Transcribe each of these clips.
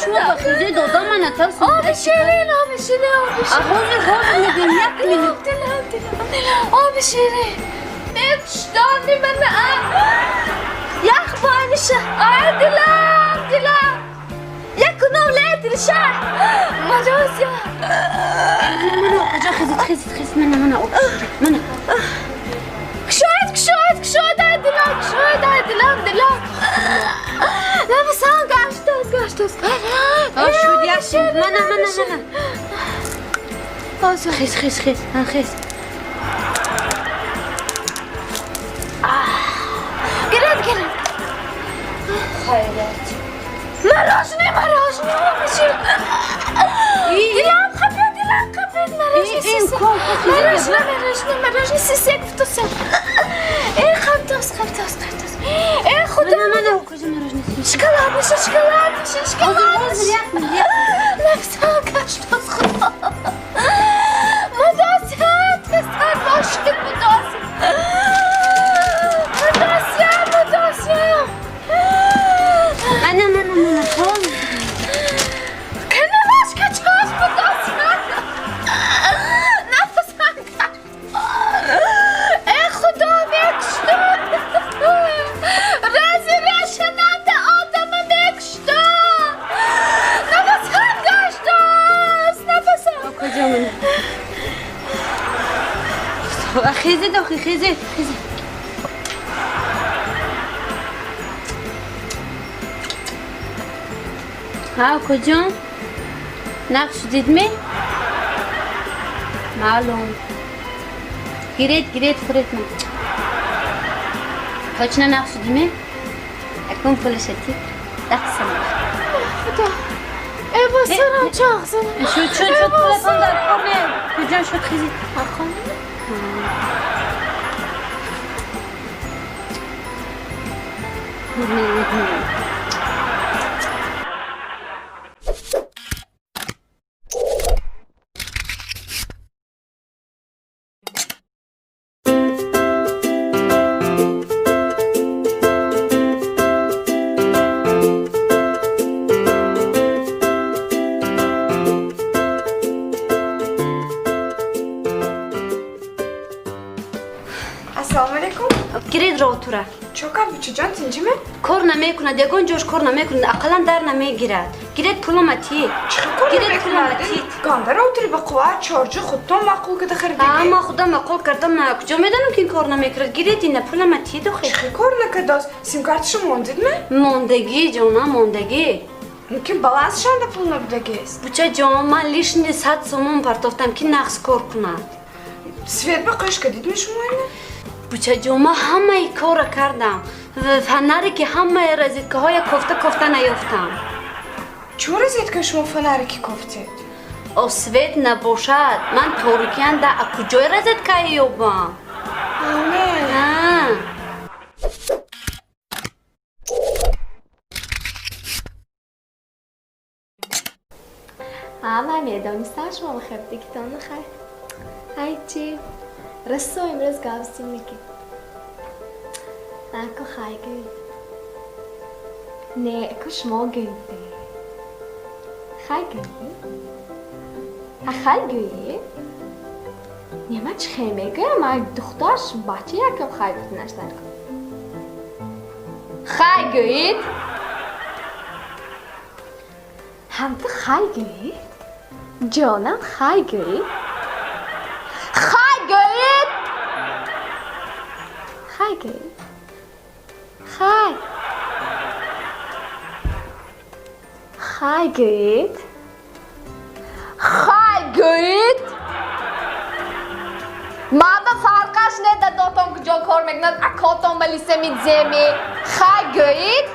шумо ба хизе додам мана тав Оби ширин, оби ширин, оби ширин. Ҳозир, ҳозир мегӯям, як минут. Дилам, дилам, дилам. Оби ширин. Мекуштони мана. Ях бониша. Ай, дилам, дилам. Якунам летриша. Мадося. Мана, куҷо хизит, хизит, хизит, мана, мана, мана. Кушоед, кушоед, кушоед, ай дилам, кушоед, ай дилам, дилам. Нафасам гаштоз, гаштоз. Шуд, як мана, мана, мана. Ҳозир. Хиз, хиз, хиз, хиз. Гиред, гиред. Хайрат. Мороженое, мороженое, оби ширин. Дилам қапид, дилам қапид, мороженое. Ин кор. Мороженое, мороженое, мороженое, сисек фтоса. Эй, қаптоз, қаптоз, қаптоз. Эй, худо. Мана, мана, куҷо мороженое? Шоколадниша, шоколадниша, Ҳозир, ҳозир, шоколадниша. як минут, як минут. Нафсам гаштоз, худо. Мудосия, тезтар бошед, мудосия. Мудосия, мудосия. Мана, мана, мана, ҳозир. Каналашка чош, мудосия. Нафасам гашт. Эй, худо, мекуштон. Рази решананда одама мекуштон. Нафасам гаштоз, нафасам. Куҷо мана? Хезед, охи, хезед, хезед. Ҳа, куҷон? Нақш дидме? Маълум. Гиред, гиред, хӯред ман. Точно нақш дидме? Акун пулаша тит. 10 сомон. Худо. Эй, бо сарам чоқ задам. Шуд, шуд, шуд, пулатон дар кор не. Куҷон шуд, хезед. Хонум. Ассалому алайкум. Гиред ротура. Чо кард, бучаҷон, тинҷиме? Кор намекунад, ягон ҷош кор намекунад, ақаллан дар намегирад. Гиред пулама тит. Чӣ хел кор Гиред пулама намекунад? тит. Ганда роутери ба қувват, чорҷи худтон маъқул када харидагӣ. Ма худам маъқул кардам, на куҷо медонам, ки ин кор намекунад. Гиред ина пулама тит, охи. Чӣ хел кор накардост? Симкарташа мондидме? Мондагӣ, ҷона, мондагӣ. Мумкин балансшанда пул набудагист. Буча ҷон, ман лишний 100 сомон партофтам, ки нақс кор кунад. Свет ба қӯш кардидми шумо ина? Буча ҷон, ман ҳамаи корро кардам. Фонарики ҳамаи розеткаҳоя кофта кофта наёфтам. Чӣ розетка шумо фонарики кофтед? О, свет набошад, ман торикианда а куҷои розеткае ёбам? Аме. А. Ҳа, ман медонистам, шумо бахебдигитон хай. Ҳай чи? Расо имрӯз гап меки. Ако хай гӯед. Не, ко шумо гӯед. Хай гӯед. Ҳа, хай гӯед. Не, ман чӣ хел мегӯям? Ман духтарш бача якам хай гуфтанаш дар кор. Хай гӯед. Ҳам ту хай гӯед. Ҷонам, хай гӯед. Хай гӯед. Хай гӯед. Хай. Хай гӯед. Хай гӯед. Ман ба фарқаш не, дадотон куҷо кор мекунад, акотон ба лисеми земи. Хай гӯед.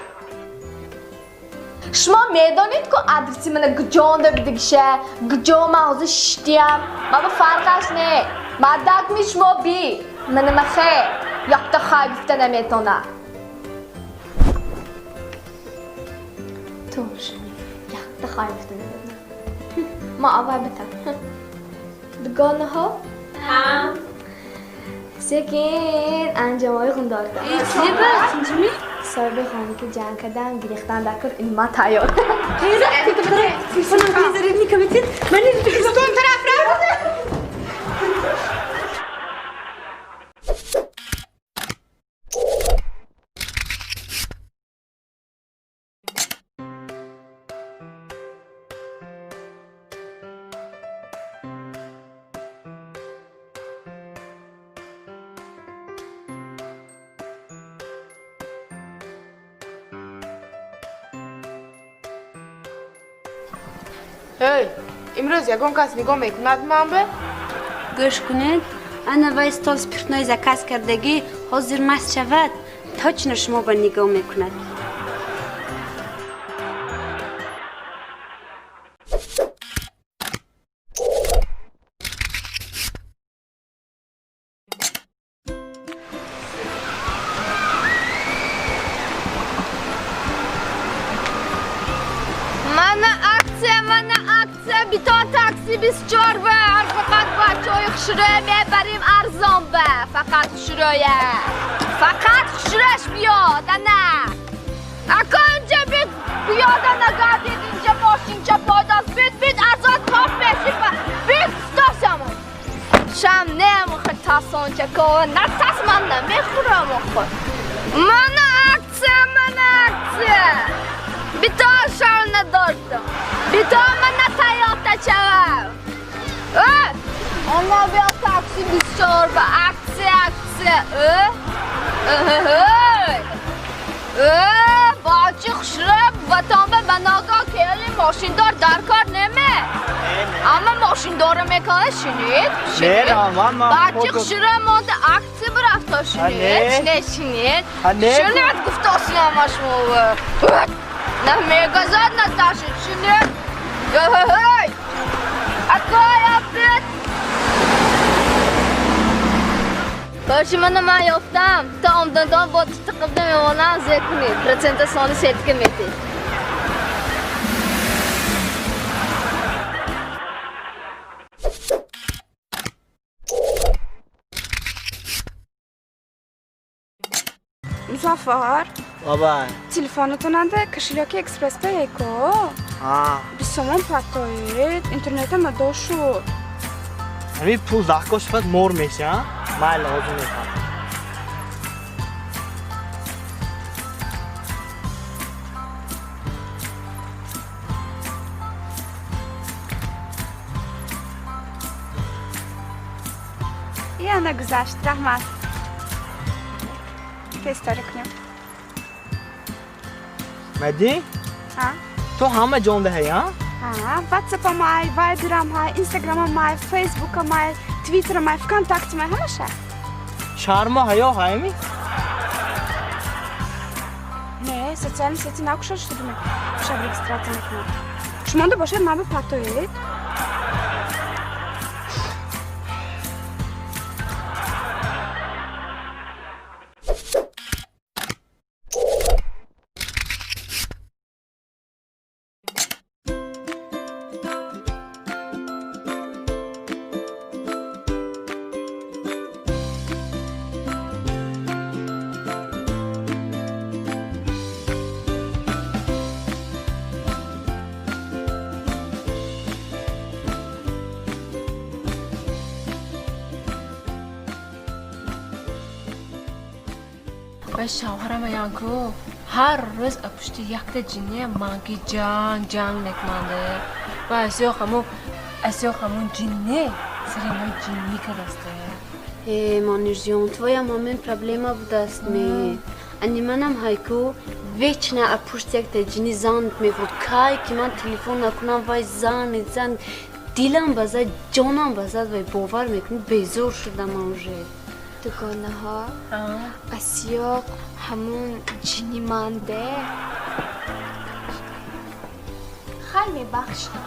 Шумо медонед, ку адреси мана куҷонда бидигиша, куҷо ман ҳозир шиштиям. Ман ба фарқаш не. Мардакми шумо би. Мана махе. Якта хай гуфта наметонад. Тош. Якта хай гуфта наметонад. Ма аввал битам. Дугонаҳо? Ҳа. Секин анҷомҳои хундорда. Э, чӣ ба? Тинҷими? Соҳиби хона ки ҷанг кардам, гирифтан дар кор, ин ман тайёр. Телефонам тараф рафт. Эй, имрӯз ягон кас нигоҳ мекунад ман бе? Гӯш кунед, ана вай стол спиртной заказ кардагӣ, ҳозир маст шавад, точно шумо ба нигоҳ мекунад. Мана акция, мана акция, битон такси 24 ба, фақат бачаҳои хушрӯя мебарим арзон ба, фақат хушрӯя. Фақат хушрӯяш биёд, ана. Ака инҷа бит, биёда нагардид, инҷа мошинча пайдост, бит, бит, арзон топ меши ба, бит, стосам. Шам не, мухи тасонча, ко, на тас ман намехӯрам, охо. Мана акция, мана акция. Бито шар надоштам. Бито мана Тойота чавам. Ана биё такси 24 ба, акция, акция. Бачи хушрӯ ватан ба баногоҳ кели мошиндор дар кор неме. Амма мошиндора мекона шинид. Не, Роман, ман Бачи хушрӯ монда акция бирафто шинид. Шинед, шинид. Шинид гуфтосин ама шумо. На мегазад наташид, шинид. Эй! Акай, апет! Короче, мана ман ёфтам. То омдандон бо тиқибда мемонам, зе кунед. Процента сони сетка метед. Музаффар, Бабай. телефонатонанда кошелёки Экспресс Пэй ко. А, 20 сомон партоед, интернета мадо шуд. ҳамин пул заҳкош шавад мор меша, а? Майли, ҳозир мефаҳмам. И ана гузашт, раҳмат. Тезтаре кунем. Мади? А? Ту ҳама ҷонда ҳай, а? А, WhatsApp май, Viber май, Instagram май, Facebook май, Twitter май, ВКонтакте май, ҳамаша. Шармо ҳаё ҳайми? Не, социальные сети накушад, чтобы мы шаб регистрация мекунам. Шумонда бошад, ман ба партоед. Ва шавҳарам аянку ҳар рӯз пушти якта ҷинния манки ҷанг ҷанг мекунанде. Ва асиё хамун ҷинне сари мо ҷинни кардасте. Э, Монирҷон, твоям ҳамин проблема будааст ме? Ани манам ҳайку вечно а пушти якта ҷинни занг мехӯрд. Кай ки ман телефон накунам, вай занг занг, дилам базад, ҷонам базад, вай бовар мекунӣ, безор шудам ман уже. Дугонаҳо, асиёқ ҳамун ҷинни манде. Хай мебахшам.